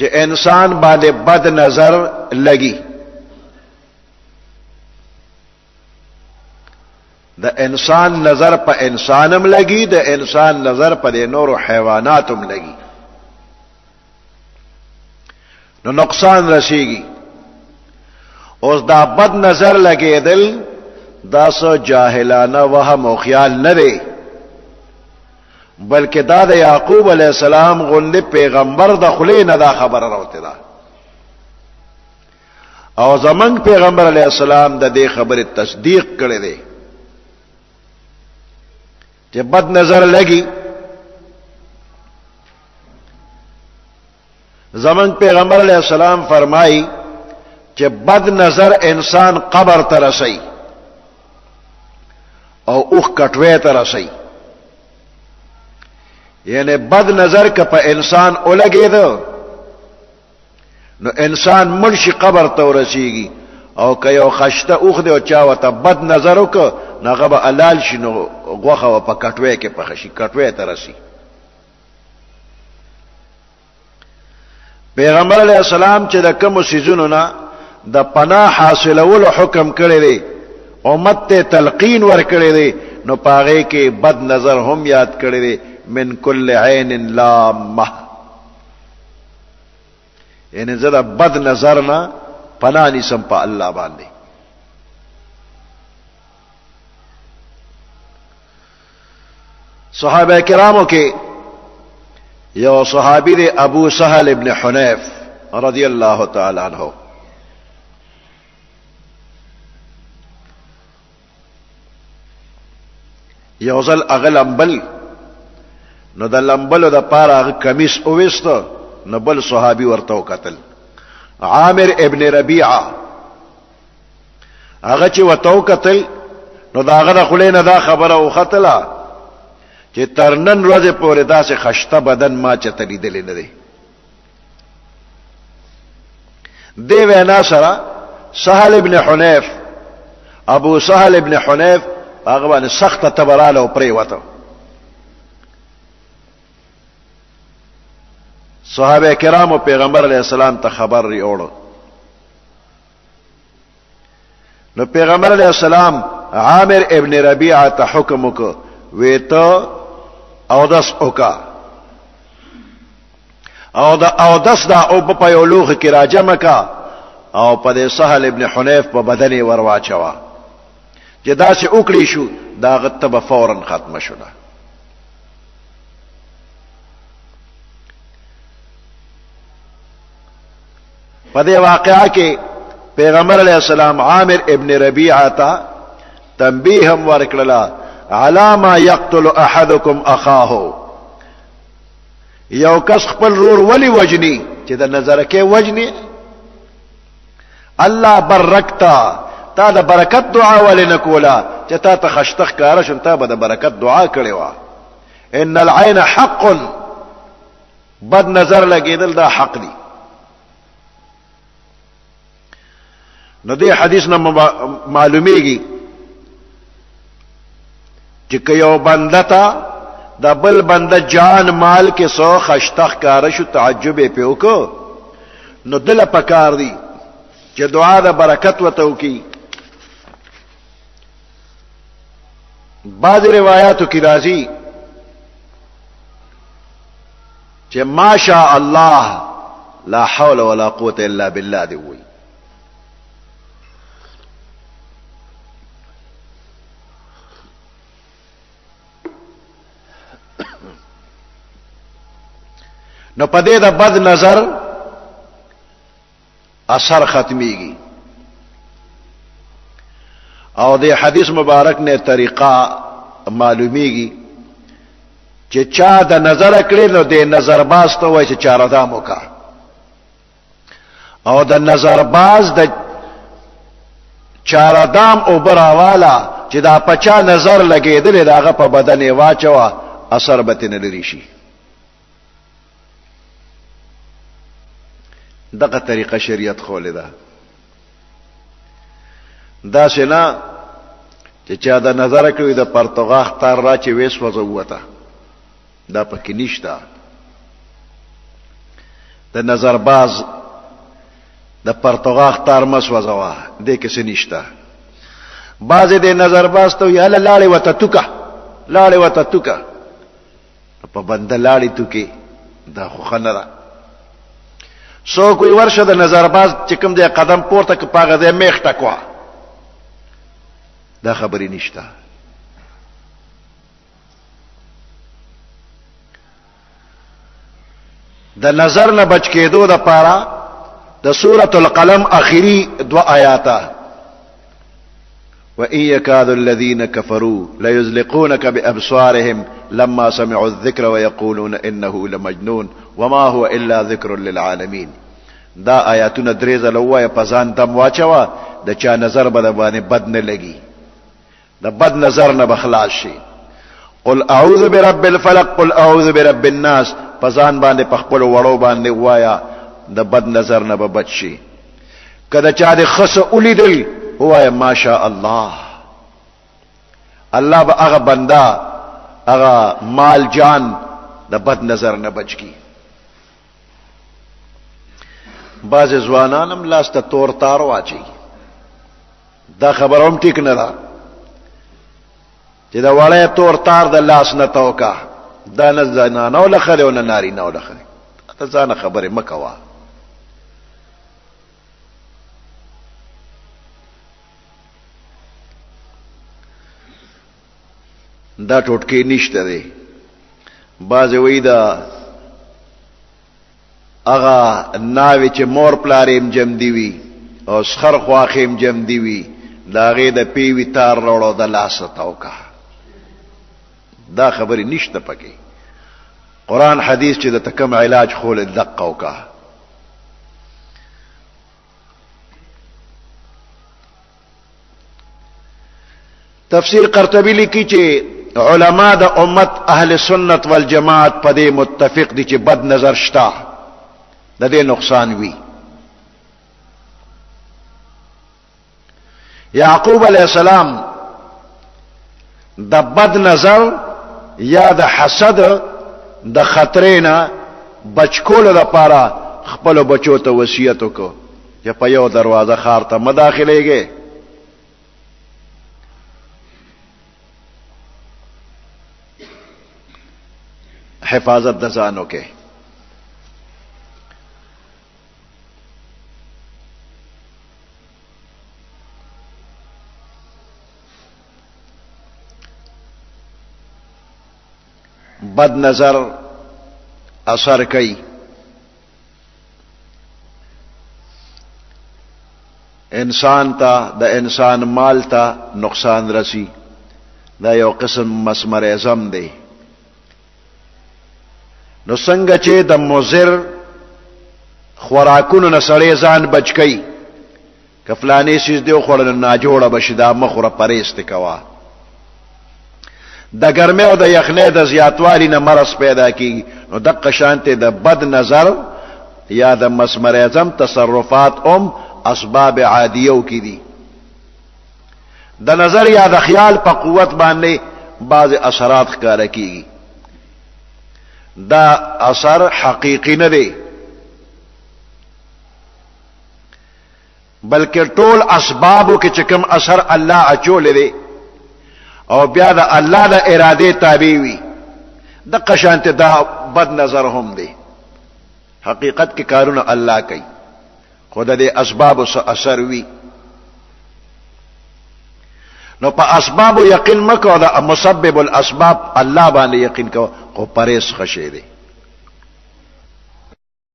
چې انسان باندې بد نظر لګي، د انسان نظر په انسانم لګي، د انسان نظر په د نورو حیواناتم لګي، نو نقصان رسیږي. اوس دا بد نظر لګیدل دا څه جاهلانه وهم او خیال نه دی، بلکې دا د یعقوب علی السلام غوندې پیغمبر د خولې نه دا خبره راوتې ده، او زمنګ پیغمبر علی السلام د دې خبرې تصدیق کړی دی چې بد نظر لګي. زمنګ پیغمبر علی السلام فرمایي چې بد نظر انسان قبر ته رسي او اوخ کټوي ته رسي. یعنی بد نظر که په انسان ولګېده نو انسان مړ شي، قبر ته ورسیږي، او که یو خشته اوښ دی او چا ورته بد نظر وکړ نو هغه به حلال شي، نو غوښه به په کټوی کې پخه شي، کټوی ته رسي. پیغمبر علیه السلام چې د کومو څیزونو نه د پناه حاصلولو حکم کړی دی، امت ته تلقین ورکړی دی، نو په هغې کې بد نظر هم یاد کړی دی، من کل عین لامه، یعنی زه د بد نظر نه پناه نیسم په الله باندې. صحابه کرامو کې یو صحابي دی ابو سهل ابن حنیف رضی الله تعالی عنہ، یو ځل هغه لمبل، نو د لمبلو د پاره هغه کمیس اوویست، نو بل صحابي ورته وکتل، عامر ابن ربیعه، هغه چې ورته وکتل نو د هغه د خولې نه دا خبره وختله چې تر نن ورځې پورې داسې خشته بدن ما چېرته لیدلی نه دی. دې وینا سره سهل ابن حنیف، ابو سهل ابن حنیف، هغه باندې سخته تبه راله او پرېوته. صحابه کرامو پیغمبر علیه السلام ته خبر یوړ، نو پیغمبر علیه السلام عامر ابن ربیعه ته حکم وکړ، وی ته اودس وکړه، او د اودس دا اوبه په یو لوښي کې راجمع کا او په دې سهل ابن حنیف په بدن یې ورواچوه، چې داسې وکړی شو د هغه تبه فورا ختمه شوله. په دې واقعه کې پیغمبر علیه السلام عامر ابن ربیعه ته تنبیه هم ورکړله، علی ما یقتل احدکم اخاه، یو کس خپل رور ولی وجنی چې د نظر کې وجنی؟ الله برکتا، تا د برکت دعا ولې نه کوله چې تا ته خشتخ کار شون، تا به د برکت دعا کړې وه. ان العين حق، بد نظر لګیدل دا حق دی. نو دې حدیث نه معلومیږي چې که یو بنده ته د بل بنده جان مال کې سو خشتخ کار شو، تعجب یې پې وکړو، نو دله پکار دی چې دعا د برکت وته وکړي. بعض روایاتو کې راځي چې ماشاء الله لا حول ولا قوت الا بالله دی وایي. نو په دې د بد نظر اثر ختميږي. او د حدیث مبارک نه طریقه معلومیږي چې چا د نظر کړي نو د نظر باز ته وایي چې چاره دام وکړه، او د نظر باز د چاره دام او براواله چې دا پچا نظر لګېدلې د هغه په بدن یې واچوه، اثر به ترې نه لرې شي. دغه طریقه شریعت خولې ده. داسې نه چې چا د نظر کړی د پرتغاښ تار را چې وې سوځه ووته، دا پکې نشته. د نظرباز د پرتغاخ تار مه سوځوه، دې کې څه نشته. بعضې د نظرباز ته وایي هله لاړې ورته توکه، لاړې ورته توکه، په بنده لاړې توکې، دا خو ښه نه ده. څوک وایي ورشه د نظرباز چې کوم ځای قدم پورته که په هغه ځای میخ ټکوه، دا خبرې نشته. د نظر نه بچ کېدو د پاره د سورة القلم اخیری دو آیاته، وَإِن يَكَادُ الَّذِينَ كَفَرُوا لَيُزْلِقُونَكَ بِأَبْصَارِهِمْ لَمَّا سَمِعُوا الذِّكْرَ وَيَقُولُونَ إِنَّهُ لَمَجْنُونٌ وَمَا هُوَ إِلَّا ذِكْرٌ لِلْعَالَمِينَ. دا آیاتونه درې ځله ووایه، په ځان دم واچوه، د چا نظر به د باندې بد نه لګي، د بد نظر نه به خلاص شي. قل اعوذ برب الفلق، قل اعوذ برب الناس، په ځان باندې په خپل وړو باندې وایا، د بد نظر نه به بچ شي. که د چا د خس ولیدل وایا ماشاء الله، الله به هغه بنده هغه مال جان د بد نظر نه بچ کی. بعض ځوانان هم لاس ته تور تار واچي، دا خبره هم ټیک نه ده چې دا وړی تور تار د لاس نه توکا، دا نه زنانو له ښه دی او نه نارینه له ښه دی، ته ځانه خبرې مه کوه. دا ټوټکې نشته دی. بعضې وایي دا هغه ناوې چې مور پلار یې هم جمدي وي او سخر خواښې هم جمدي وي، د هغې د پیوي تار راوړه او د لاسه تاو کړه، دا خبرې نشته پکې. قرآن حدیث چې د کوم علاج ښولی دقه وکړه. تفسیر قرطبی لیکي چې علما د امت اهل سنت والجماعت په دې متفق دي چې بد نظر شته، د دې نقصان وي. یعقوب علیه السلام د بد نظر یا د حسد د خطرې نه بچ کولو لپاره خپلو بچو ته وصیت وکړ چې په یو دروازه ښار ته مه داخلېږئ. حفاظت د ځان وکړئ. بد نظر اثر کوي. انسان ته د انسان مال ته نقصان رسی، دا یو قسم مسمرزم دی. نو څنګه چې د مضر خوراکونو نه سړی ځان بچ کوي، که فلانې څیز دې وخوړل نو ناجوړه به شي، دا مه خوره، پرهېز ترې کوه. د ګرمۍ او د یخنۍ د زیاتوالي نه مرض پیدا کیږي، نو دقه شانته د بد نظر یا د مسمرزم تصرفات هم اسباب عادیو کې دي. د نظر یا د خیال په قوت باندې بعض اثرات ښکاره کیږي، دا اثر حقیقي نه دی، بلکې ټول اسبابو کې چې کوم اثر الله اچولی دی او بیا د الله د ارادې تابع وي، دقه شانته دا بد نظر هم دی. حقیقت کې کارونه الله کوي، خو د دې اسبابو څه اثر وي. نو په اسبابو یقین مکو، د مسبب الاسباب الله باندې یقین کو، خو پرېز ښه شی دی.